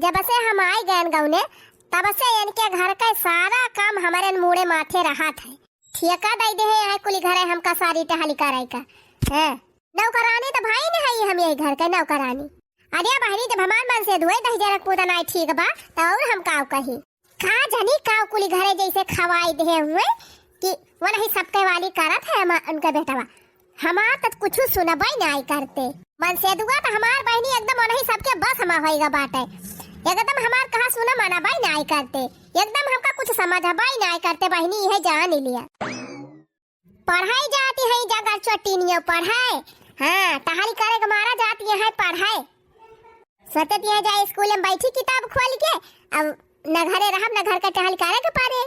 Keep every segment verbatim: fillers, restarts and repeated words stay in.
जब से हम आइ गएन गउने, तब से इनके घर के सारा काम हमरे मूड़े माथे रहत है। ठेका दइ देहे हैं कुली घरे हमका सारी टहली करे का। हैं? नौकरानी त भइन हई हम यही घर के नौकरानी। अरे बहिनी, जब हमार मनसेधुए दहिजरक पूत नाहीं ठीक बा, त अउर हम काव कही? का जनी काव कुली घरे जइसे खवाइ देहे हुए कि वनही सबके वाली करत है हम, उनके बेटवा। हमार त कुछु सुनबइ नाहीं करते। मनसेधुआ त हमार बहिनी एकदम वनही सबके बस मा होइगा बाटे। एकदम हमार कहा सुना मनबइ नाहीं करते। एकदम हमका कुछ समझबइ नाहीं करते बहिनी, इहे जान लिया। पढ़इ जाती है जगर चोटिनियो पढ़इ। हाँ, टहली करे के मारा जाती है पढ़इ। सोचती है जाए स्कूल में बैठी किताब खोल के, अब न घरे रहब न घर के टहली करे के परे।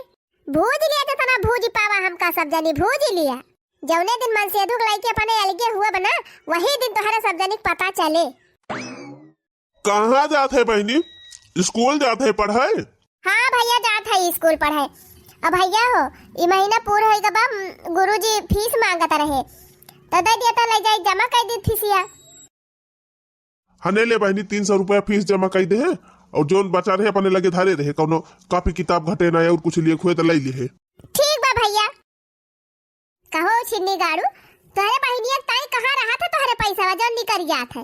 भूज लिया जितना भूज पावा हमका सब जनी भूज लिया। जौने दिन मनसेधु के लइके अपने अलगे हुआ बना, वही दिन तोहरे सब जनी के पता चले। कहाँ जात है बहिनी? स्कूल जात है पढ़इ? हाँ भइया, जात है स्कूल पढ़इ। अब भइया हो, ई महीना पूर होइगा बा, गुरुजी फीस माँगत रहे, त दइ दिया त लइ जाइ जमा कइ दी फीसिया। हने ले बहिनी, तीन सौ रुपया फीस जमा कइ देहे, अउर जौन बचा रहे अपने लगे धरे रहे, कउनो कापी किताब घटे ना अउर कुछ लिए खुए त लइ लिहे। ठीक बा भइया। कहो छिन्नी गाड़ू, तोहरे बहिनिया के ताई कहाँ रहत है तोहरे पैसवा जौन निकरि जात है?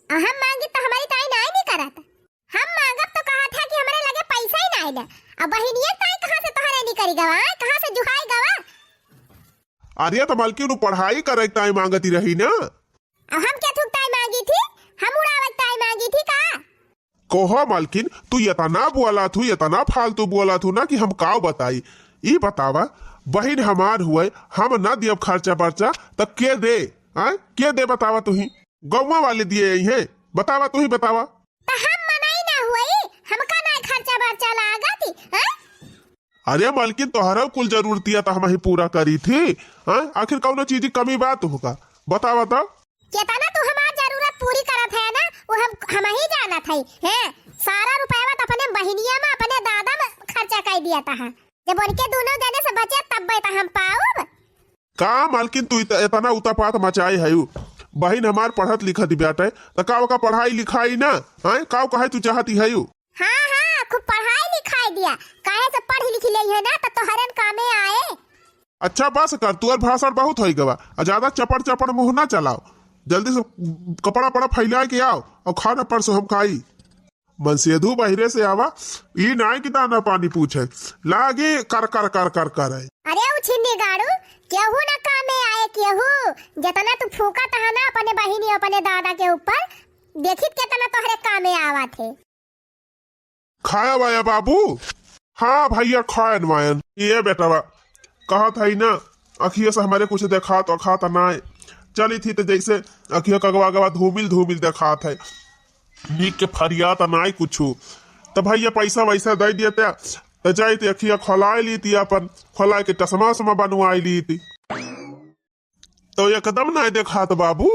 अउर हम माँगी त हमरी ताई नाहीं निकरत। हम माँगब त कहत है कि हमरे लगे पैसा ही नाहीं ना। अब बहिनिया के ताई कहाँ से तोहरे निकरि गवा, आय? कहाँ से जुहाइ गवा? अरे त मलकिन, उ पढ़ाई करइ के ताई माँगती रही ना। अब हम केथुक ताई माँगी थी? हम उड़ावइ के ताई माँगी थी का? कहो मलकिन, तू एतना बोलत हू, एतना फालतू बोलत हू ना कि हम काव बताई। ई बतावा, बहिन हमार हुए, हम ना दियब खर्चा बर्चा, त के दे? आय? के दे बतावा तुही? गौवा वाले दिए अइहें? बतावा तुही, बतावा। त हम मनई ना हुई, हमका ना खर्चा बर्चा लागत, हैं? अरे मलकिन, तोहरा कुल जरूरतिया त हमही पूरा करी थी, हैं? आखिर कउनो चीज की कमी बात होगा? बतावा त। केतना तू हमार जरूरत पूरी करत है ना, वो हम, हमही जानत है, हैं? सारा रुपयवा त अपने बहिनिया में, अपने दादा में खर्चा कइ दिया था। जब उनके दोनों जने से बचे तब त हम पाउब। का मालकिन, तू इत-, एतना उतापात मचाए हयू? बहिन हमार पढ़त लिखत बाटे, त का ओका पढ़ाई लिखाई ना? हैं? का कहइ तू चाहती हयू? हाँ, हाँ, खूब पढ़ाई लिखाई दिया, काहे से पढ़ लिख लेइहे ना, त तोहरन कामे आए। अच्छा, बस कर, तोर भाषण बहुत होइ गवा, आ ज्यादा चपड़ चपड़ मुँह ना चलाओ। जल्दी से कपड़ा पड़ा फैलाए के आओ अउर खाना परसो हम खाई। मनसेधु बहिरे से आवा, ई नाई कि दाना पानी पूछे, लागी कर कर कर कर करे। अरे उ छिन्नी गाड़ू, केहू ना कामे आए केहू, जेतना तू फूकत है ना अपने बहिनी अपने दादा के ऊपर, देखित केतना तोहरे कामे आवत है। खाया वाया बाबू? हाँ भइया, खायन वायन। ये बेटवा, कहत है ना, अखिया से हमरे कुछ देखात ओखात नाय। चली थी त जैसे अखिया कगवा गवा धूमिल धूमिल देखात है। नीक के फरियात नाय कुछु। त भइया पैसा वैसा दइ दिया त, त जाई त अखिया खोलाए ली ती अपन, खोलाए के चश्मा उश्मा बनवाए ली ती। तो एकदम नाय देखात बाबू।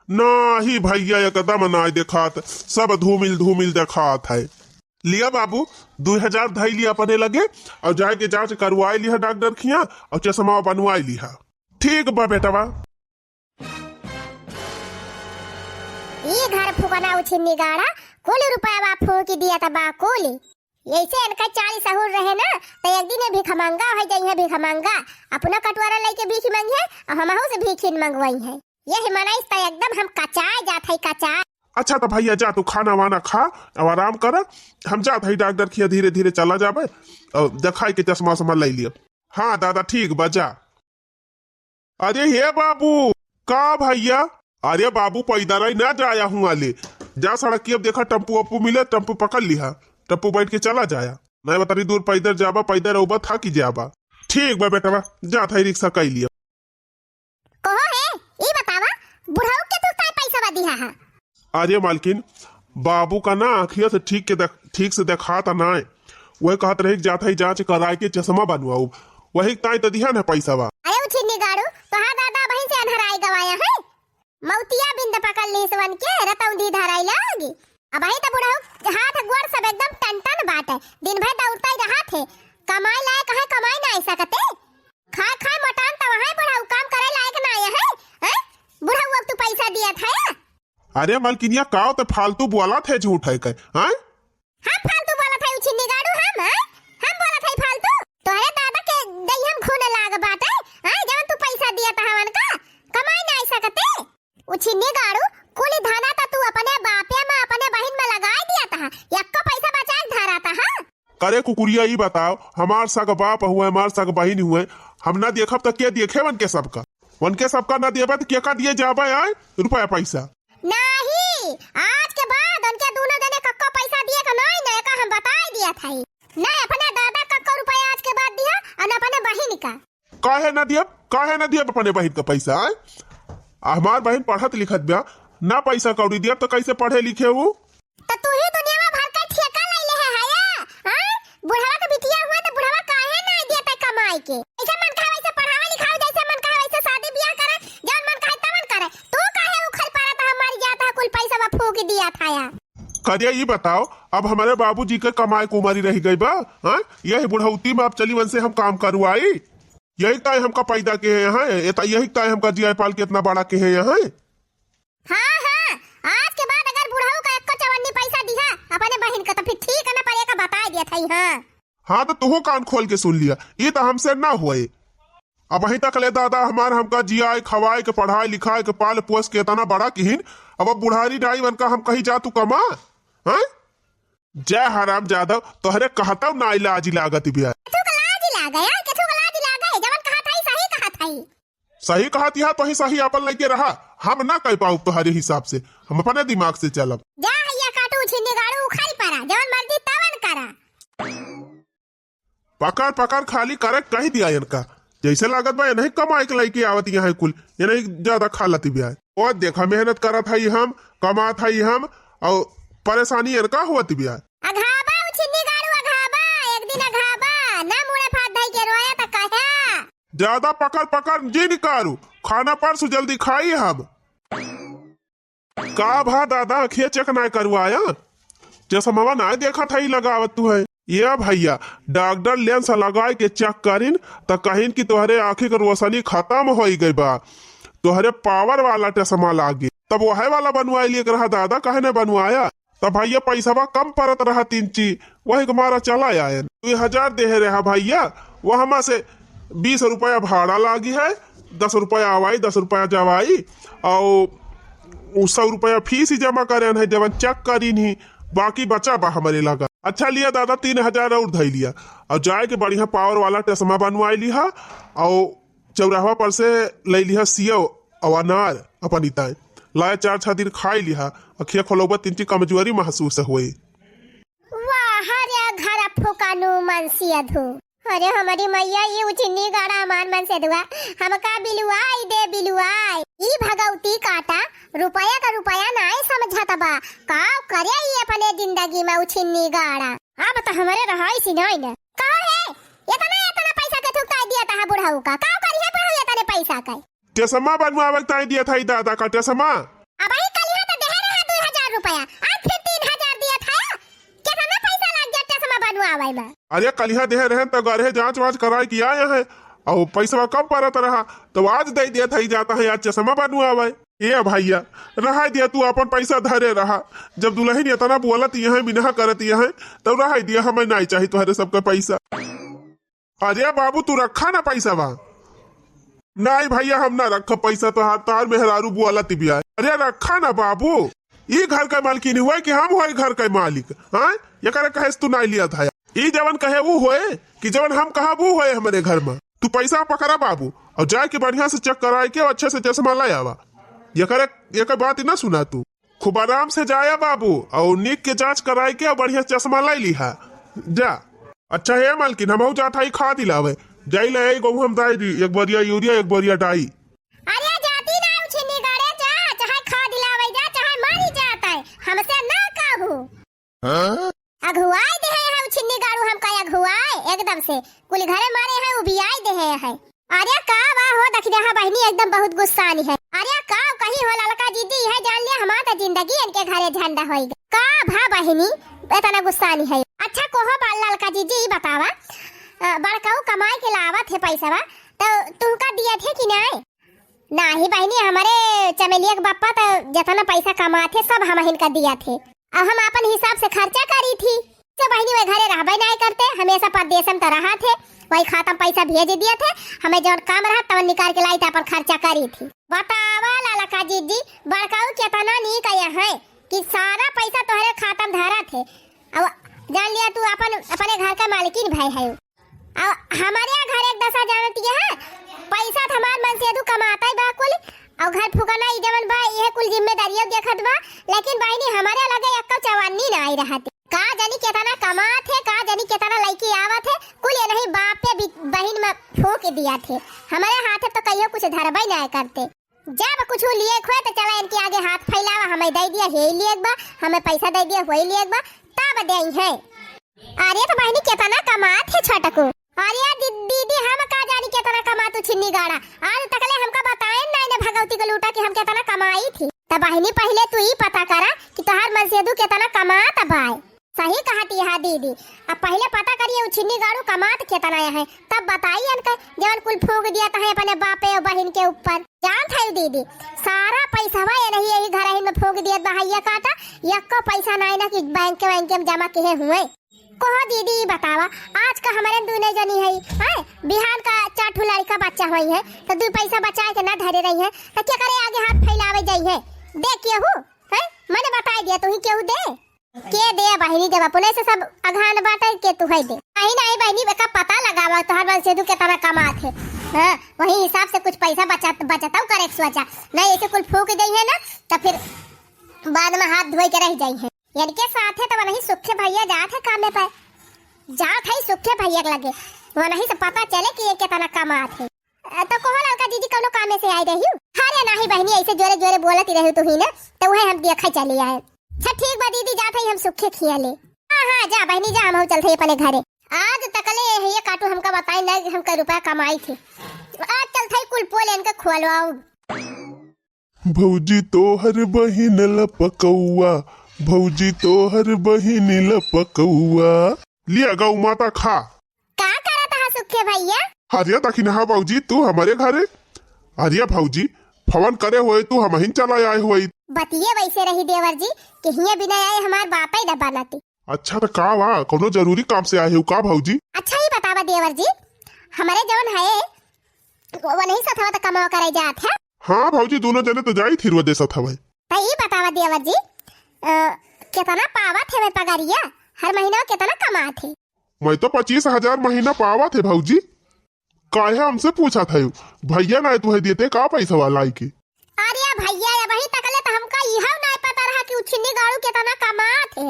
नाही भइया, एकदम नाय देखात, सब धूमिल धूमिल देखात है। लिया बाबू, दुइ हजार धइ लिया अपने लगे अउर जाए के जाँच करवाए लिहा डॉक्टर खिया अउर चश्मा बनवाए लिहा। ठीक बा बेटवा। ई घर फुकना उ छिन्नी गाड़ा, कुल रुपयवा फूकि दिया त बा कुल। यैसे इनका चाल सहूर रहे ना, त एक दिन भिखमंगा होइ जइहे भिखमंगा। अपना कटोरा लइके भीख मंगिहे अउर हमहू से भीखिन मंगवइहे। यह मनई त एकदम हम कचाए जात है, कचाए। अच्छा त भइया जा, तू खाना वाना खा अउर आराम कर। हम जात है डॉक्टर खिया धीरे धीरे चला जाबे अउर देखाई के चश्मा उश्मा लइ लिया। हाँ दादा, ठीक बा, जा। अरे हे बाबू, का भइया? अरे बाबू, पैदर ही ना जाया हुआ ले, जा सड़क की अब देखा टम्पू वम्पू मिले, टम्पू पकड़ लिहा, टम्पू बैठ के चला जाया। नहीं बा, तनी दूर पैदर जाबा, पैदर अउबा, थाकी जाबा। ठीक बा बेटवा, जात है रिक्शा कइ लिया। कहो हे, ई बतावा, बुढ़ऊ के तू काय पैसा दिहा है? अरे मालकिन, बाबू का ना आँखिया से ठीक के देख-, ठीक से देखात नाय। वही कहत रही कि जात है जाँच कराए के चश्मा बनवाऊ। वही ताई त दिहा न पैसा बा। अरे उ छिन्नी गाड़ू, तोहार दादा बहिन से अन्हराई गवाया है। मौतिया बिंद पकड़ ली सुवन के रतौंधी धराई लागी। अबही त बुढ़ऊ हाथ गोड़ सब एकदम टन टन बाटे। दिन भर दौड़ता ही रहत है। कमाई लायक है, कमाई नाय सकते। खाए खाए मोटान त वहाँ बुढ़ऊ काम करे लायक नाय है। हैं? बुढ़ऊ अब तू पैसा दिया था? अरे मलकिनिया, काव त फालतू बोलत है झूठ है के, हैं? हम फालतू बोलत हई उछिन्नी गाड़ू, हम, हैं? हम बोलत हई फालतू? तोहरे दादा के दहिया में खून लाग बाटे, हैं? जवन तू पैसा दियत हवन का, कमाई नाई सकते? उछिन्नी गाड़ू, कुल धना त तू अपने बापे में, अपने बहिन में लगाई दियत ह, एक्को पैसा बचाए धरत ह? करे कुकुरिया, ई बताओ, हमार सग बाप हुए, हमार सग बहिन हुए, हम ना देखब त के देखे वनके सबका? वनके सबका ना देबे त केका दिए जाबे आए रुपया पैसा? नाही, आज के बाद उनके दूनो जने कक्को पैसा दिए का नाही, ना एका हम बताई दियत हई। ना अपने दादा कक्को रुपया आज के बाद दिया और ना अपने बहिन का। काहे ना दियब, काहे ना दियब अपने बहिन का पैसा, आए? आ हमार बहिन पढ़त लिखत बा, ना पैसा कौड़ी दियब त कैसे पढ़े लिखे उ? त तू ही दुनिया में भर के ठेका ले ले है, है या? हाँ? बुढ़वा के बिटिया हुआ त बुढ़वा काहे ना दिया तै कमाई के? जैसे मन कहे वैसे पढ़ावे लिखावे, जैसे मन कहे वैसे शादी ब्याह करे, जौन मन कहे तवन करे। तू काहे उखल पड़त है, मर जात है, कुल पैसा फूक दिया था या? करिया, ई बताओ, अब हमरे बाबूजी के कमाए के उमरी रह गई बा, हाँ? यही बुढ़ौती में अब चली वनसे हम काम करवाई? यही ताई हमका पैदा के हैं यहाँ, एता-, यही ताई हमका जिया पाल के इतना बड़ा के हैं यहाँ। हाँ, हाँ, आज के बाद अगर बुढ़ऊ का एक्को चवन्नी पैसा दिहा अपने बहिन का, तो फिर ठीक है ना, पर एका बताए दिया था, हाँ। हाँ, तो तुहू कान खोल के सुन लिया, ई तो हमसे ना होए। अबहीं तक ले दादा हमार हमका जियाए, खवाए के, पढ़ाए, लिखाए के, पाल पोस के इतना बड़ा किहिन, अब, अब बुढ़ारी डाई वनका हम कहीं जा तू कमा, हाँ? जय हराम जादव, तोहरे कहतौ ना लाज लागत बिया। केथू का लाज लागे, हाँ? केथू का लाज लागे, जवन कहत हई सही कहत हई। सही कहत यह, तोही सही आपन लइके रहा, हम ना कह पाउब तोहरे हिसाब से, हम अपने दिमाग से चलब। जा हैया काटू छिन्नी गाड़ू उखाड़ी परा, जवन मर्जी तवन करा। पकड़, पकड़, खाली करे कह दिया इनका। जैसे लागत बा, इन्हीं कमाई के लइके आवत यहाँ कुल, इन्हीं ज्यादा खा लती बिया। ओ देखा, मेहनत करत हई हम, कमात हई हम, और परेशानी इनका होत बिया। अघाबा उ छिन्नी गाड़ू, अघाबा, एक दिन अघाबा, ना मुड़े फाट धई के रोया त कहे। ज्यादा पकड़, पकड़ जी निकारू, खाना परसु जल्दी खाई हम। का भा दादा, अखिया check नाय करवाया? चश्मवा नाय देखत हई लगावत तू है। ये भैया, डॉक्टर lens लगाए के check करिन, त कहिन कि तोहरे आँखी के रोशनी खतम होई गई बा, तोहरे power वाला चश्मा लागे। तब वहे वाला बनवाए लिए रहा दादा, काहे न बनवाया? तब भैया, पैसवा कम परत रहा तीन ची, वही के मारा चला आयन। दुई हजार देहे रहा भैया, वहमा से बीस रुपया भाड़ा लागी है, दस रुपया आवाई, दस रुपया जवाई, और उ सौ रुपया फीस ही जमा करे है, जवन check करीन ही, बाकी बचा बा हमरे लगा। अच्छा लिया दादा, तीन हजार और धई लिया, और जाए के बढ़िया power वाला चश्मा बनवाई लिहा, और चौराहा पर से ले लिहा सेव और अनार अपनी ताई, लाया चार छह दिन खाई लिहा, अखिया खोलौबा तीन ची कमजोरी महसूस होई। वाह रे घर फुकानू मनसेधू। अरे हमरी मैया, ई उछिन्नी गाड़ा हमार मनसेधुआ, हमका बिलुआई दे बिलुआई। ई भगौती काटा, रुपया का रुपया नाय समझत बा। का करे ई अपने जिंदगी में उछिन्नी गाड़ा? अब त हमरे रहाई सी नाय न। कहो हे, इतना, इतना पैसा के थुकता दिया था बुढ़ऊ का? का करी है बुढ़ऊ इतने पैसा का? चश्मा बनवावे ताई दिया था ई दादा का चश्मा। अबही कलिहा त देहे रहा दुई हजार रुपया, आज फिर तीन हजार दिया था। कितना पैसा लाग गया चश्मा बनवावे में? अरे कलिहा देहे रहे त गरहे जांच वांच कराए के आए हैं, और पैसवा कम परत रहा, तो आज दे दिया था ई जाता है आज चश्मा बनवावे। ए भैया, रहा दिया, तू अपन पैसा धरे रहा। जब दुल्हन इतना बोलत यहाँ, मिनहा करत यहाँ, तब रहा दिया, हमें नहीं चाहिए तोहरे सबका पैसा। अरे बाबू, तू रखा ना पैसा बा। नहीं भैया, हम ना रखब पैसा, तोहार, तोहार मेहरारू बोलत बिया। अरे रखा ना बाबू, ई घर का मालकिन हुआ कि हम हुआ घर का मालिक? हाँ, एकरा कहे से तू नहीं लिया था। ई जवन कहे वो होए कि जवन हम कहा वो होए हमरे घर में। तू पैसा पकड़ा बाबू, और जाके बढ़िया से check कराए के और अच्छे से चश्मा ले आवा। एकरे, एकर बात ना सुना तू। खूब आराम से जाया बाबू, और नीक के जांच कराए के और बढ़िया चश्मा ले लिहा। जा। अच्छा हे मालकिन, हमहू जात हई खाद लावे। जाई ले आई गहूं हम दाई दी, एक बोरिया यूरिया, एक बोरिया डाई। अरे जाती ना उछिन्नी गाड़े, जा, चाहे खाद लावे जा, चाहे मरी जात है, हमसे ना कहू। हाँ? अघुआई देहे है उछिन्नी गाड़ू, हमका अघुआई एकदम से। कुल घरे मारे है, उबियाई देहे है। अरे का बा हो दखिनहा बहिनी, एकदम बहुत गुस्सानी है। अरे का कही हो ललका जीजी, है जान लिया हमार त जिंदगी इनके घरे झंडा होई गई। का भा बहिनी इतना गुस्सानी है? अच्छा कोहो बा ललका जीजी, ई बतावा, अ, बड़काऊ कमाई के लावत है पैसवा, तो तुमका दिया थे कि नहीं? नाही बहिनी, हमरे चमेलिया के बप्पा त जितना पैसा कमात है सब हमहिन का दिया थे। अब हम आपन हिसाब से खर्चा करी थी। तो बहिनी वही घरे रहबे नाहीं करते, हमेसा परदेस में तो रहा थे, वही खाता में पैसा भेज दिया थे, हमें जौन काम रहा तवन निकाल के लाई थे, आपन खर्चा करी थी। बतावा ललका जीजी, बड़काऊ केतना नीक आया है कि सारा पैसा तोहरे खाता में धरा थे। अब जान लिया तू अपन, अपने घर का मालकिन भय है। अब हमरे यहाँ घर एक दसा जानती है, पैसा तो हमार मनसेधू कमाता ही बा कुल, और घर फुकाना ई जवन बा, इहे कुल जिम्मेदारियाँ देखत बा, लेकिन बहिनी हमरे लगे एक्को चवन्नी ना आई रहती। का जानी केतना कमात है, का जानी केतना लइके आवत है, कुल ये नहीं बाप पे बि-, बहिन में फूंक दिया थे। हमरे हाथे तो कहियो कुछ धरबे ना करते। जब कुछ लिए खोए तो चला इनके आगे हाथ फैलावा, हमें दे दिया, हे लिए एक बा, हमें पैसा दे दिया, वही लिए एक बा, तब दे है। अरे तो बहिनी केतना कमात है छोटकू। अरे यार दी-, दीदी हम का जानी केतना कमात तू छिन्नी गाड़ा। आज तकले हमका बताए ना इन्हें भगवती को लूटा कि हम केतना कमाई थी। तो बहिनी पहले तू ही पता करा कि तोहार मनसेधू केतना कमात बाय। सही कहती है दीदी। अब पहले पता करिए उ छिन्नी गाड़ू कमात केतना है, तब बताई इनका जवन कुल फूंक दिया तहे अपने बापे और बहिन के ऊपर। जानत है दीदी, सारा पैसवा ये नहीं यही घर में फूंक दिया बहैया काटा, यक्को पैसा नाई ना कि बैंक के, बैंक में जमा किहे हुए। कहो दीदी, ई बतावा, आज का हमरे दूने जनी है, हैं? बिहान का चार ठो लड़का बच्चा होई है, तो दू पैसा बचाए के ना धरे रही है, तो क्या करे आगे हाथ फैलावे जाई है? दे केहू, हैं? मने बताई दिया, तू ही केहू दे? के दे बहिनी, जब अपने से सब अघान बाटे, के तू है दे? नहीं, नहीं बहिनी, एका पता लगावा, तोहर मनसेधू केतना कमात है, हाँ? वही हिसाब से कुछ पैसा बचत, बचतौ करे के सोचा, नहीं ऐसे कुल फूंक जाई है ना, तो फिर बाद में हाथ धोए के रह जाई है। इनके साथे तो वनही सुखे भैया जात है कामे पे, जात है सुखे भैया के लगे, वनही से पता चले कि ये केतना कमात है। अ, तो कहो ललका जीजी कौनो कामे से आई रही? अरे नाही बहिनी, ऐसे जोरे जोरे बोलत ही रही तू ही ना, तो वही हम देखा चली आए। अच्छा ठीक बा दीदी, जात है हम सुखे खिया ले। हाँ हाँ जा बहिनी जा, हम चलत है अपने घरे। आज तकले ये काटू हमका बताई ना कि हम कै रुपया कमाई थे। आज चलत है कुल पोल इनके खोलवाऊ। भौजी तोहर बहिन लपकौआ, भौजी तोहर बहिन लपकौआ। लिया गौ माता खा। का करत हा सुखे भैया? अरे दखिनहा भौजी तू हमरे घरे। अरे भौजी फोन करे होए तू हमहिन चला आए होए। बतिये वैसे रही देवर जी कि हिया बिना आए हमार बापे न बनती। अच्छा तो का वा, कौनो जरूरी काम से आए हो का भौजी? अच्छा ही बतावा देवर जी, हमरे जवन है वो नहीं सथवा तो कमावा करे जात है। हाँ भौजी, दोनों जने तो जाई थी रोजे सथवा। तो ई बतावा देवर जी, अ, केतना पावत है वे पगारिया? हर महीना केतना कमात है? मैं तो पच्चीस हजार महीना पावत है भौजी। काहे हमसे पूछत है? भैया ना तुहे देते का पैसा वाला आई के? अरे भैया, अबही तकले तो हमका इहो ना पता रहा कि उ छिन्नी गाड़ू केतना कमात है।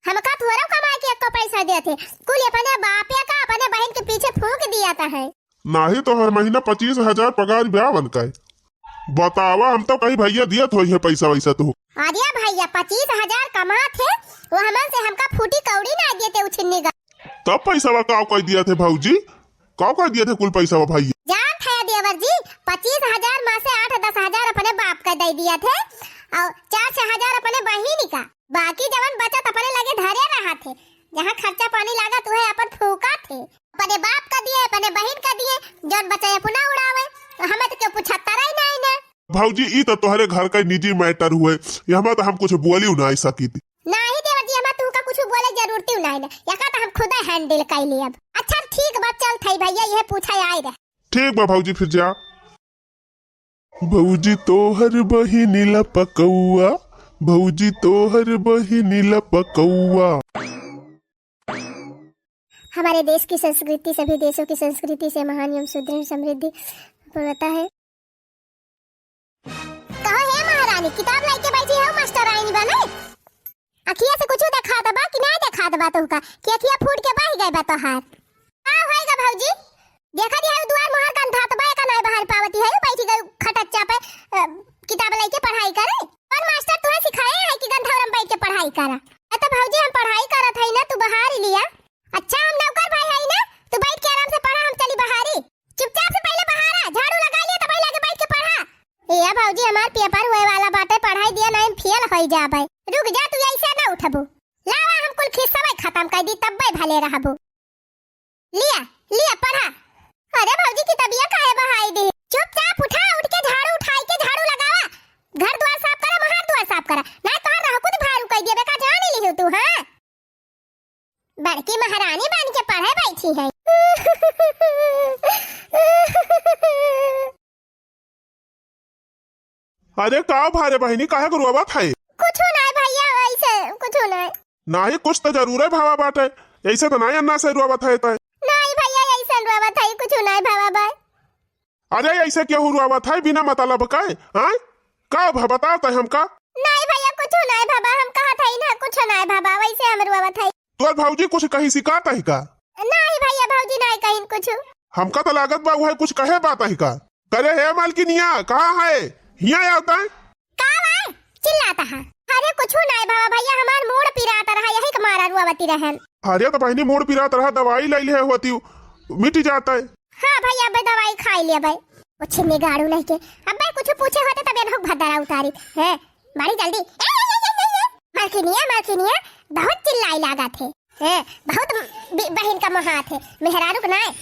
हमका थोड़ा कमाए के एको पैसा देते, कुल अपने बापे का अपने बहिन के पीछे फूंक दिया था है। नाही तो हर महीना पच्चीस हजार पगार ब्यावन का है। बतावा, हम तो कहीं भैया दियत होई है पैसा वैसा तो। अरे भैया, पच्चीस हजार कमात है, वो हमन से हमका फूटी कौड़ी ना देते उ छिन्नी गा। तब पैसा का कह दिया थे भौजी, का कह दिया थे कुल पैसा भैया? जान है देवर जी, पच्चीस हजार में से आठ दस हजार अपने बाप का दे दिया थे और चार छह हजार अपने बहिनी का। बाकी जवन बचत अपने लगे धरे रहा थे, जहाँ खर्चा पानी लागत उहे अपन फूका थे। अपने बाप का दिए, अपने बहिन का दिए, जौन बचे अपना उड़ावे, हमें तो क्यों पूछता रही नहीं ना। भौजी, ई तो तोहरे घर का निजी matter हुए, यहाँ तो हम कुछ बोली नहीं सकी थी। नहीं देवर जी, हमें तू का कुछ बोले जरूरत ही नहीं ना, यहाँ तो हम खुद handle कर लिए अब। अच्छा ठीक बा, चल थई भैया, यह पूछा आए रहे। ठीक बा भौजी, फिर जा। भौजी तोहर बहिनी लपकौआ, भौजी तोहर बहिनी लपकौआ। हमारे देश की संस्कृति सभी देशों की संस्कृति से महान एवं सुदृढ़ समृद्धि पूर्णता है। कहो हे महारानी, किताब लाइके बैठी है मास्टर आईनी बने? अखिया से कुछ देखात बा कि ना देखात बा तोहका कि अखिया फूट के बह गए बा तोहार? का होएगा भौजी? देखा दी है दुआर मुहर गंधात बा, एका नाय बाहर पावती है, बैठी गई खटच्चा पे, अ, किताब लेके पढ़ाई करे। कौन मास्टर तुहे सिखाए है कि गंधौरम बैठ के पढ़ाई करा? ए तो भौजी हम पढ़ाई करत हई ना, तू बाहर ही लिया। अच्छा हम नौकर भाई हई ना, तू बैठ के आराम से पढ़ा, हम चली बाहरी। चुपचाप से पहले बाहर आ, झाड़ू लगा लिया तब लगे बैठ के पढ़ा। ए भौजी हमार पेपर हुए वाला बाटे, पढ़ाई दिया नहीं फेल होई जाबे। रुक जा तू ऐसे ना उठबू। लावा हम कुल खिस्सवे खत्म कर दी तब्बे भले रहबू। लिया, लिया, पढ़ा। अरे भौजी, कितबिया काहे बहाई दी? चुपचाप उठा, उठ के झाड़ू उठाई के झाड़ू लगावा, घर द्वार साफ करा, बाहर दुआर साफ करा, नाहीं तोहार रहकुत भारू कइ देबे का, जान लिहू तू, हाँ? बड़की महारानी बन के पढ़े बैठी है। अरे का भा रे बहिनी, काहे के रोवत है? कुछु नाहीं भइया, ऐसे कुछु नाहीं। नाहीं, कुछ तो जरूरे भवा बाटे, ऐसे तो नाहीं अन्ना से रोवत है तै। नाहीं भइया, ऐसे रोवत है, कुछु नाहीं भवा बा। अरे ऐसे केहू रोवत है बिना मतलब के, हाँ? का भा बताओ तै हमका? नाहीं भइया, कुछु नाहीं भवा, हम कहत है ना, कुछु नाहीं भवा, वैसे हम रोवत है। तोर भौजी कुछ कही सिकात है का? नाहीं भइया, भौजी नाहीं कहिन कुछु। हमका तो लागत बा उहे कुछ कहे बात है का? करे हे मालकिनिया, कहाँ है? हियाँ आवता है। का बा? चिल्लाता है। अरे कुछु नाहीं भवा भइया, हमार मूड़ पिरात रहा, यही के मारा रोवती रहन। अरे तो बहिनी मूड़ पिरात रहा, दवाई ले लिहे होती, मिट जाता है। हाँ भइया, अबे दवाई खाई ले अबे। वो छिन्नी गाड़ू नहीं के, अबे कुछ पूछे होते तबे ना भदरा उतारी। हैं, बड़ी जल्दी। ए, ए, ए, ए, ए, ए, मालकिनिया, मालकिनिया, बहुत चिल्लाई लागत है। हैं, बहुत बि-, बहिन का मोहात है, मेहरारू के नाय।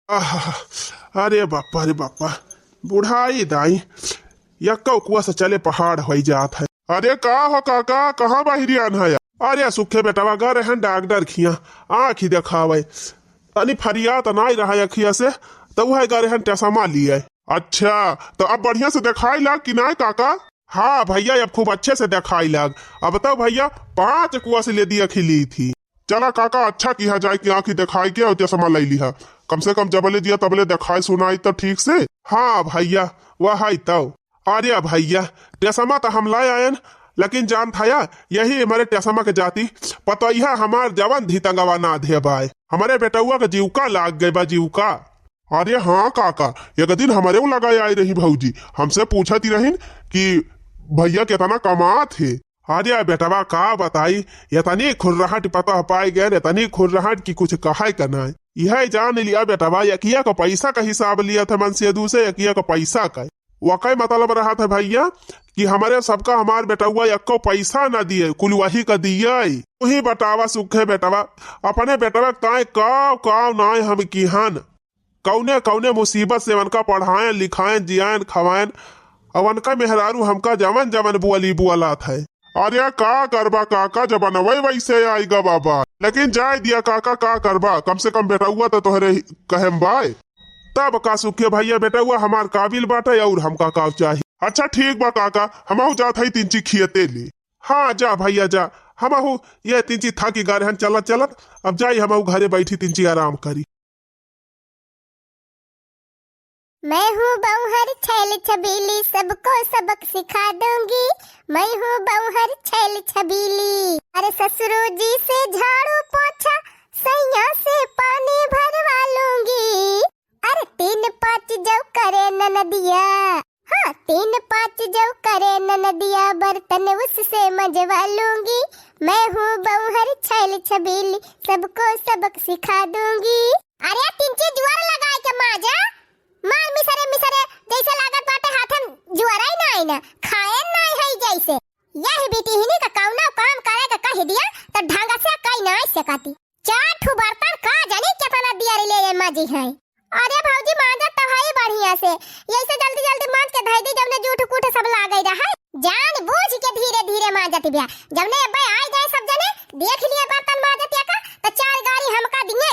आहा, अरे बापा रे बापा, बुढ़ाई दाई, यक्का उकुआ से चले पहाड़ होई जात है। अरे का हो काका, कहाँ बाहिरियान है? अरे सुखे बेटवा गा रहन डॉक्टर खिया, आँखी देखावे। तनी फरियात नाई रहा अखिया से, तो वह गा रहन चश्मा लिए। अच्छा, तो अब बढ़िया से देखाई लाग कि नाई काका? हाँ भइया, अब खूब अच्छे से देखाई लाग। अब तो भइया पाँच कुआ से ले दी अखी ली थी। चला काका, अच्छा किहा जाए कि आँखी देखाई के और चश्मा लई लिहा। कम से कम जबले जिया तबले देखाई सुनाई तो ठीक से। हाँ भइया, वह है तो। अरे भइया, चश्मा तो हम लाए आयन, लेकिन जान थाया, यही हमारे चश्मा के जाती, पतोहिया हमार जवन धितंगवा ना धे बाय। हमारे बेटउआ के जीवका लाग गए बा, जीवका। अरे हाँ काका, एक दिन हमारे उ लगाए आई रही भौजी, हमसे पूछत ही रहिन कि भइया केतना कमात है। अरे बेटवा का बताई, एतनी खुर्रहट पतोह पाए गए, एतनी खुर्रहट कि कुछ कहे का नाय। यह जान लिया बेटवा, यकिया का पैसा का हिसाब लिया था मनसेदू से, यकिया का पैसा का। वकै मतलब रहा था भइया कि हमरे सबका हमार बेटउआ यक्को पैसा ना दिए, कुल वही का दिए। तू ही बतावा सुखे बेटवा, अपने बेटवा के ताए काव काव नाय हम किहन। कौने कौने मुसीबत से उनका पढ़ाएन, लिखाएन, जियाएन, खवाएन, अब उनका मेहरारू हमका जवन जवन बुअली बुअलात है। अरे का करबा काका, जबनवै वैसे आइगा बाबा। लेकिन जाए दिया काका, का करबा, कम से कम बेटउआ तो तोहरे ही कहेम बाय। तब का सुखे भइया, बेटउआ हमार काबिल बाटे और हमका का चाही। अच्छा ठीक बा काका, हमहू जात हई तिनची खियते ले। हाँ जा भइया जा, हमहू ये तिनची थाकी गा रहन चलत चलत, अब जाई हमहू घरे बैठी तिनची आराम करी। मैं हूँ बौहर छैल छबीली, सबको सबक सिखा दूंगी। मैं हूँ बौहर छैल छबीली। अरे ससुरो जी से झाड़ू पोछा, सैया से पानी भरवा लूंगी। अरे तीन पाँच जौ करे ननदिया, हाँ तीन पाँच जौ करे ननदिया, बर्तन उससे मजवा लूंगी। मैं हूँ बौहर छैल छबीली, सबको सबक सिखा दूंगी। अरे तिनची जुआर लगाए के माजा, मार मिसरे मिसरे, जैसे लागत बाटे हाथन जुआराई नाई ना, खाएन नाई है जैसे। यही बिटिहिनी का कौनो काम करे के कह दिया तो ढंग से कई नाई सकती। चार ठू बर्तन का जानी केतना दियारी ले ये माजी है। अरे भौजी मांजत तो है बढ़िया से, यैसे जल्दी जल्दी मांज के धई दी, जौने जूठ कूठ सब लागे रहे। जान बूझ के धीरे धीरे मांजत बिया, जौने अब्बे आई गए सब जने, देख लिए बर्तन मांजत या का, तो चार गारी हमका दिए।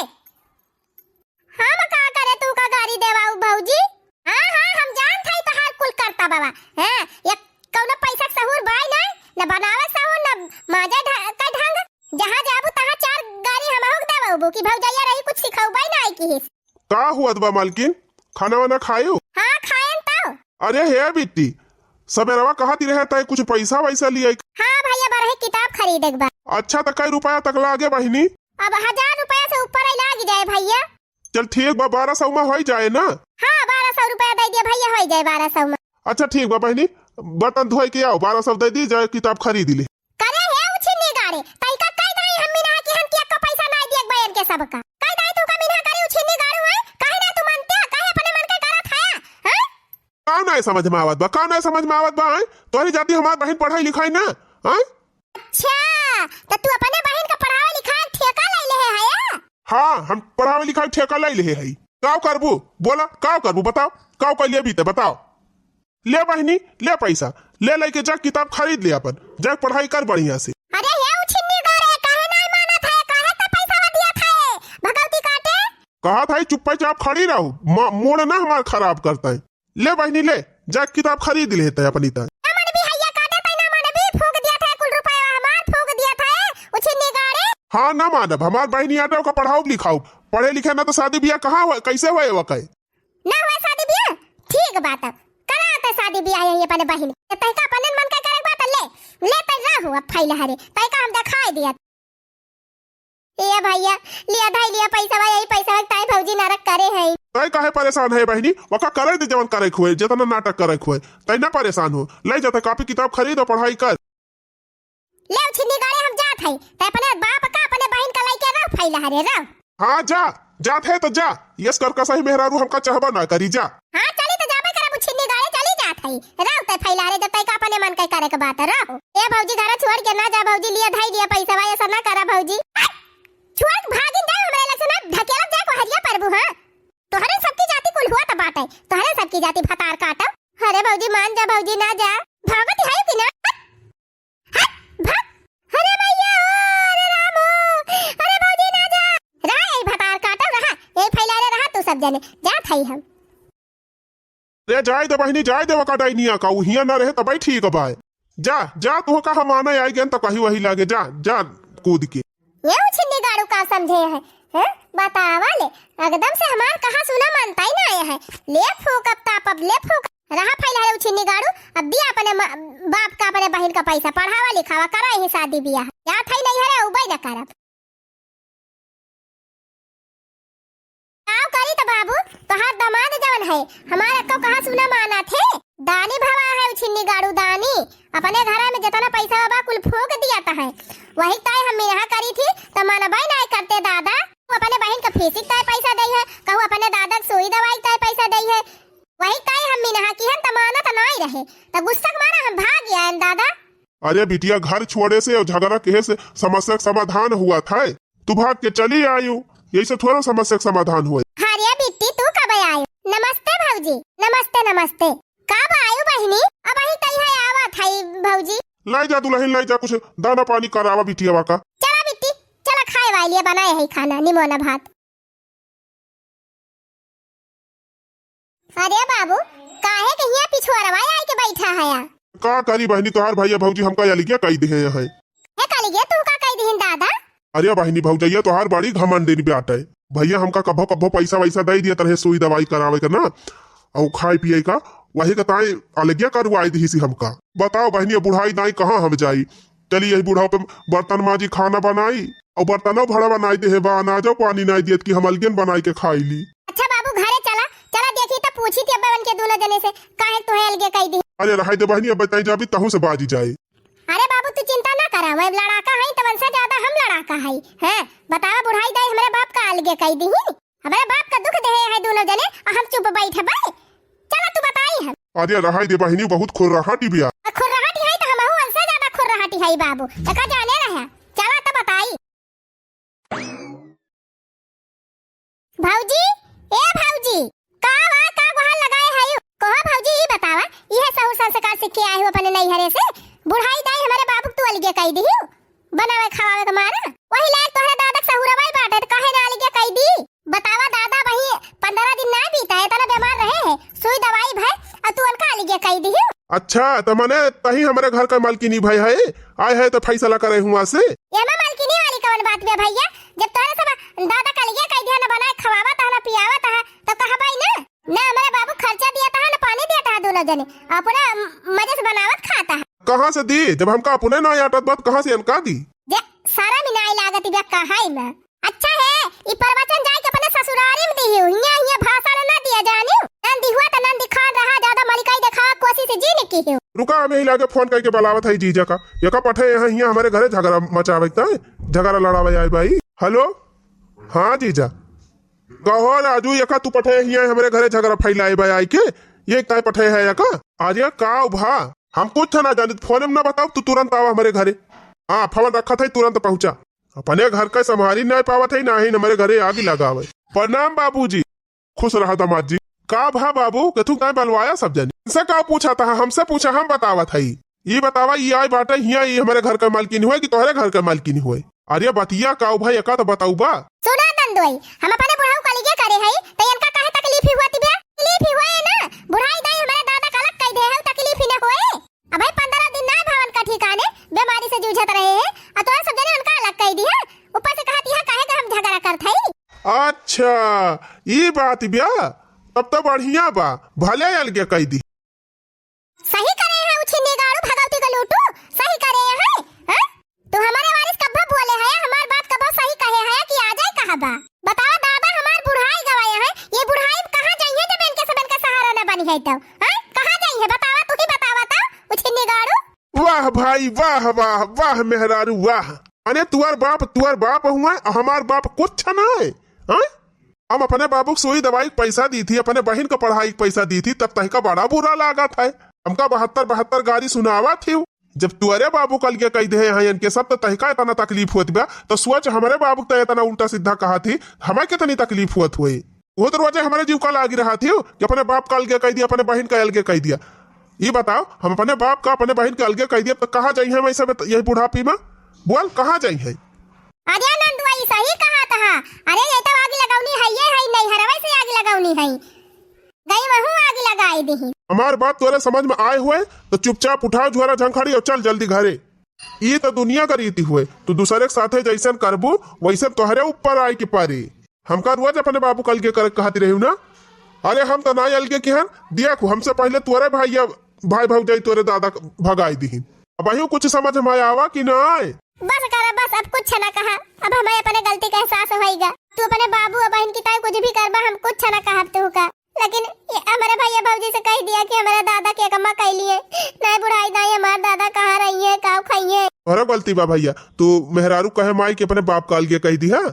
हम का करे तू का गारी देवाऊ भौजी? हाँ, हाँ, हम जान थाई तहार कुल करता बाबा। हैं, ये कौनो पैसा के सहूर बाई ना, न बनावे सहूर, न माजे ढ-, का ढंग। जहाँ जाबू तहाँ चार गारी हमहू के देवाऊ कि भौजैया रही कुछ सिखौबाई ना आई किहिस। का हुअत बा मालकिन? खाना वाना खायो? हाँ, खायन तो। अरे हे बिट्टी, सबेरवा कहत ही रहे तय कुछ पैसा वैसा लिए। हाँ भैया, बरहे किताब खरीदे के बा। अच्छा, त कै रुपया तक लागे बहिनी? अब हजार रुपया से ऊपर ही लाग जाए भैया। चल ठीक बा, बारह सौ में होई जाए ना? हाँ, बारह सौ रुपया दे दिया भैया, होई जाए बारह सौ में। अच्छा ठीक बा बहिनी, बर्तन धोए के आओ, बारह सौ दे दी जाए, किताब खरीद ले। करे हे उछिन्नी गाड़े, तैका कह दाई हम मिनहा कि हम किया का पैसा नाई दिए बयन के सबका। कह दाई तू का मिनहा करे उछिन्नी गाड़ू है? काहे ना तू मानते है? काहे अपने मन के करत है? हैं? का नाई समझ में आवत बा? का नाई समझ में आवत बा? हैं? तोहरी जाति हमार बहिन पढ़ाई लिखाई ना? हैं? अच्छा, त तू अपने बहिन का पढ़ावे लिखावे ठेका ले ले है, है? हाँ, हम पढ़ावे लिखावे ठेका ले ले है। का करबू? बोला, का करबू? बताओ, का कर लिए बीते? बताओ। ले बहिनी, ले पैसा, ले लइके जा किताब खरीद ले अपन, जा पढ़ाई कर बढ़िया से। अरे हे उछिन्नी गाड़े, काहे नाहीं मानत है, काहे त पैसा दिया था, भगवती काटे। कहा था चुप्पे चाप खड़ी रहो, म-, मूड ना हमार खराब करता है। ले बहिनी ले, जा किताब खरीद ले तै अपनी तै। ना मनबी हैया काटे तै, ना मनबी, फूंक दिया था कुल रुपया हमार, फूंक दिया था, उछिन्नी गाड़े। हाँ ना मानब, हमार बहिनी आटे ओका पढ़ाउब लिखाउब, पढ़े लिखे ना तो शादी बियाह कहाँ हुआ, कैसे हुआ वो कहे? ना हुआ शादी बियाह? ठीक बात है, करा तै शादी बियाह यही अपने बहिन। तै का अपने मन का करे बात ले, ले तै रहू अब फैला हरे, तै का हम दिखाई दिया। ए भैया, लिया धाई लिया पैसा, यही पैसा है, ताई भौजी नरक करे है। तै काहे परेशान है बहिनी? वका करे दे जवन करे खुए, जितना नाटक करे खुए, तै ना परेशान हो। ले जाते कापी किताब खरीद और पढ़ाई कर। ले उछिन्नी गाड़े हम जात है, तै अपने बाप का अपने बहिन का लइके रह फैला हरे रह। हाँ जा, जात है तो जा, यस कर का सही मेहरारू हमका चाहबा ना करी जा। हाँ चली तो जाबे करब उछिन्नी गाड़े, चली जात है। रह तै फैला हरे जब तै का अपने मन के करे के बात रह। ए भौजी घर छोड़ के ना जा भौजी, लिया धाई लिया पैसा, ऐसा ना करा भौजी। छोड़ के भागिन जाए, हमरे लगे से ना ढकेलत जाए, कोहरिया परबू, हाँ? तोहरे सबकी जाति कुल हुआ त बाटे, तोहरे सबकी जाति भतार काटब। अरे भौजी, मान जा भौजी, ना जा। भागत है कि ना? हट, हट, भाग। अरे भैया, ओ, अरे राम, ओ, अरे भौजी, ना जा। रहा, यही भतार काटब, रहा, यही फैला रे, रहा, तू सब जने, जात है हम। रे जाए दे बहिनी, जाए दे वका डाइनिया का, उ हियाँ ना रहे तबे ठीक बाय। जा, जा, तू का हम आने आई गेन त कहीं वही लागे, जा, जा, कूद के। ये उछिन्नी गाड़ू का समझे है, हैं? बतावा ले, एकदम से हमार कहा सुना मानता ही ना आया है। ले फूक अब ताप, अब ले फूक। रहा फैला है उछिन्नी गाड़ू, अब दिया अपने म-, बाप का, अपने बहिन का पैसा, पढ़ावा लिखावा, करा यही शादी बियाह। या थाई नहीं हरे, उबई न करब। काव करी त बाबू, तोहार दामाद जवन है, हमार अक्को कहा सुना माना थे। दानी भवा है उछिन्नी गाड़ू दानी, अपने घरा में जितना पैसा बा कुल फूंक दिया त है। वही ताई हम मिनहा करी थी त मनबे नाय करते दादा। तू अपने बहिन का फीसिक ताय पैसा दई है, कहूँ अपने दादा के सुई दवाई ताय पैसा दई है। वही ताई हम मिनहा की हम त मानत नाय रहे, त गुस्सा के मारा हम भाग आयन दादा। अरे बिटिया, घर छोड़े से और झगड़ा कहे से समस्या का समाधान हुआ था। तू भाग के चली आयु, यही से थोड़ा समस्या का समाधान हुआ। अरे बिट्टी, तू कब आयु? नमस्ते भौजी। नमस्ते, नमस्ते। कब आयु बहिनी? अब अही तई है, आवा थाई भौजी। लाई जा दुल्हन, लाई जा, कुछ दाना पानी करावा बिटियावा का। चला बिट्टी, चला खाए वाली है, बनाए है खाना, निमोना भात। अरे बाबू, काहे के हियाँ पिछुआरवा आइ के बैठा हया? का करी बहिनी, तोहार भैया भौजी हमका अलगिया कई दिहे हैं। हे अलगिया तू का कई दिहिन दादा? अरे बहिनी, भौजैया तोहार बड़ी घमंडिन बाटे। भैया हमका कभो कभो पैसा वैसा दे दिया तरहे सुई दवाई करावे के ना, और खाए पिए का, वही का ताई अलगिया करवाई दिही सी हमका। बताओ बहिनी, अब बुढ़ाई दाई कहाँ हम जाई? चली यही बुढ़ापे बर्तन माजी, खाना बनाई, और बर्तनों भड़ा बनाई देहे बा, अनाजो पानी नाई दियत कि हम अलगेन बनाई के खाई ली। अच्छा बाबू, घरे चला, चला देखी त पूछी थी अब्बा उनके दोनों जने से, काहे तुहे अलगे कई दी। अरे रहाई दे बहिनी, अब बताई जाबी तहू से बाजी जाए। अरे बाबू तू चिंता ना करा, वह लड़ाका है तवन से ज्यादा हम लड़ाका है। हैं, बतावा बुढ़ाई दाई हमरे बाप का अलगे कई दी। हमरे बाप का दुख देहे है दोनों जने, आ हम चुप बैठबे? चला तू बताई हम। अरे रहाई दे बहिनी, बहुत खुर्राहटी बिया। आ खुर्राहटी है तो हमहू उनसे ज्यादा खुर्राहटी है बाबू। एका जाने रहे। चला तो बताई। भौजी, ए भौजी, का वा, का गोहार लगाए है यू? कहो भौजी, ई बतावा, इहे सहू संस्कार सीख के आए हो अपने नैहरे से? बुढ़ाई दाई हमरे बाबू के तू अलगे कई दिहू। बनावे खवावे के मारा। वही लायक तोहरे दादा के सहुरवा ही बाटे, त काहे ना अलगे कई दी? बतावा दादा, वही पन्द्रह दिन ना बीता है, इतना बीमार रहे है, सुई दवाई भय, और तू उनका अलगे कई दिहू। अच्छा, त मने तही हमरे घर का मालकिनी भय है, आए है त फैसला करे हुआ से। एमा मालकिनी वाली कौन बात बे भैया, जब तोहरे सब दादा का अलगे कई दिया, ना बनाए खवावत है, ना पियावत है, तो कहबाई ना, ना हमरे बाबू खर्चा दिया था, ना पानी दिया था, दोनों जने अपना मजे से बनावत खाता है। कहाँ से दी, जब हमका अपने ना आटत बात, कहाँ से इनका दी? जे सारा मिनाई लागत बे कहाई में। अच्छा है, ई प्रवचन जाए के अपने ससुरारी में दिहियो, हियां, हियां भाषण ना दिया जानियो। नंदी हुआ त नंदी खान रहा, ज्यादा मलिकाई देखावा कोशिश जी ने की हो। रुका, हम यही लागे फोन करके बुलावत है जीजा का। ये का पठे यहाँ, हियां हमरे घरे झगड़ा मचावे के ताई, झगड़ा लड़ावे आए बाई। हेलो, हाँ जीजा, कहो राजू, ये का तू पठे हियां हमरे घरे झगड़ा फैलाए बा आई के? ये ताई पठे है ये का? अरे का भा, हम कुछ ना जानित, फोन में ना बताओ, तू तुरंत आवा हमरे घरे। हाँ, फोन रखा था, तुरंत पहुँचा। अपने घर का संभारी नहीं पावत है, ना ही हमरे घरे आग लगावे। प्रणाम बाबूजी। खुश रहा दामाद जी। का भा बाबू, के तू काहे बलवाया सब जने? इनसे का पूछा था, हमसे पूछा, हम बतावत हई। ई बतावा, ई आय बाटे हियाँ, ई हमरे घर के मालकिन हुए कि तोहरे घर के मालकिन हुए? अरे बतिया का भाई, एका तो बतउबा। सुना नंदोई, हम अपने बुढ़ऊ का लिए करे हई, तो इनका काहे तकलीफ ही हुआ तिबिया? तकलीफ ही हुए ना, बुढ़ाई दाई हमरे दादा का अलग कह दे है, तकलीफ ही न हुए। अबही पन्द्रह दिन ना भवन का ठिकाने, बीमारी से जूझत रहे हैं, आ तोरा सब जने उनका अलग कह दी है। ऊपर से कहत यहाँ काहे का हम झगड़ा करत हई? अच्छा, ई बात ब्या, तब तो बढ़िया बा, भले अलगे कह दी। सही करे हैं उछिन्नी गाड़ू भगवती का लूटू, सही करे हैं, हैं? तू हमारे वारिस कब्बा बोले है, हमार बात कब्बा सही कहे है कि आ जाए कहा बा? बतावा दादा, हमार बुढ़ाई गवाए है, ये बुढ़ाई कहाँ जाइए जब इनके सब इनका सहारा न बनी है तो, हैं? कहाँ जाइए बतावा, तू ही बतावा तो, उछिन्नी गाड़ू। वाह भाई, वाह, वाह, वाह मेहरारू, वाह। अने तुअर बाप, तुअर बाप हुआ, हमार बाप कुछ ना है, हैं? हम अपने बाबू के सुई दवाई के पैसा दी थी, अपने बहिन के पढ़ाई के पैसा दी थी, तब तहिका बड़ा बुरा लागत है। हमका बहत्तर बहत्तर गारी सुनावा थी। जब तुअरे बाबू कल के कह दे हैं इनके सब, तो तहिका इतना तकलीफ होत बा, तो सोच हमरे बाबू के तो इतना उल्टा सीधा कहा थी, हमें कितनी तकलीफ होत हुई। वो तो रोजे हमरे जीव का लागी रहा थी कि अपने बाप का अलगे कह दिया, अपने बहिन का अलगे कह दिया। ये बताओ, हम अपने बाप का, अपने बहिन का अलगे कह दिया, तो कहाँ जाई हम ऐसे बत-, यही बुढ़ापी में? बोल, कहाँ जाई है? अरे नंदुआ, ई सही कहा तहा। अरे ये तो आग लगौनी है, ये है नहीं हरवे से आग लगौनी है। गई वहू आग लगाई दी। हमार बात तोरे समझ में आए हुए, तो चुपचाप उठाओ झोरा झंखड़ी और चल जल्दी घरे। ई तो दुनिया का रीति हुए, तू दूसरे के साथे जैसन करबू, वैसन तोहरे ऊपर आए के परी। हमका रोज अपने बाबू का अलगे करे कहती रही ना। अरे हम तो ना अलगे किहन, देखू हमसे पहले तोरे भाई, भाई भौजाई तोरे दादा भगाई दीहिन। अब अहियो कुछ समझ में आवा कि ना आए? बस करा बस, अब कुछ ना कहा। अब हमें अपने गलती का एहसास होइगा। तू अपने बाबू और बहन की ताई कुछ भी करबा, हम कुछ ना कहब तू का। लेकिन ये हमारे भैया भौजी से कह दिया कि हमारे दादा के कमा कैली है, नहीं बुढ़ाई दाई हमारे दादा कहाँ रही है, काव खाई है। तोहरा गलती बा भैया, तू मेहरारू कहे माई के अपने बाप का अलगे कह दी है।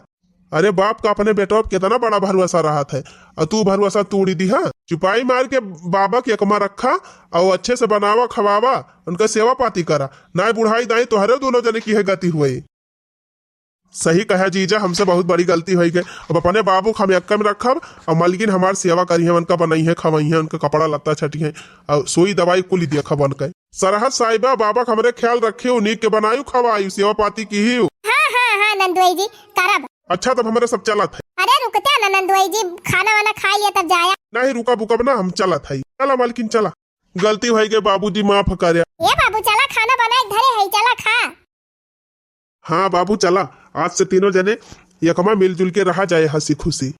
अरे बाप का अपने बेटवा पे कितना बड़ा भरोसा रहत है, और तू भरोसा तोड़ी दी है। चुपाई मार के बाबा के एकमा रखा, और अच्छे से बनावा खवावा, उनका सेवा पाती करा, नाय बुढ़ाई दाई तोहरे दोनों जने की है गति हुई। सही कहा जीजा, हमसे बहुत बड़ी गलती होई गई। अब अपने बाबू के हम एक्का में रखब, और मलकिन हमार सेवा करी है, उनका बनई है, खवई है, उनका कपड़ा लत्ता छटी है, और सुई दवाई कुल देखब उनके। सरहद साहिबा, बाबा के हमरे ख्याल रखियो, नीक के बनायु खवायु, सेवा पाती किहियो। हाँ, हाँ, हाँ, नंदुआई जी, करब। अच्छा, तब हमरे सब चलत है। अरे रुकते ना नंदुआई जी, खाना वाना खा लिया तब जाया। नहीं, रुकब उकब ना, हम चलत है। चला मलकिन, चला। गलती होई गई बाबूजी, माफ करे। ए बाबू, चला खाना बनाए धरे है, चला खा। हाँ बाबू, चला, आज से तीनों जने एकमा मिलजुल के रहा जाए हंसी खुशी।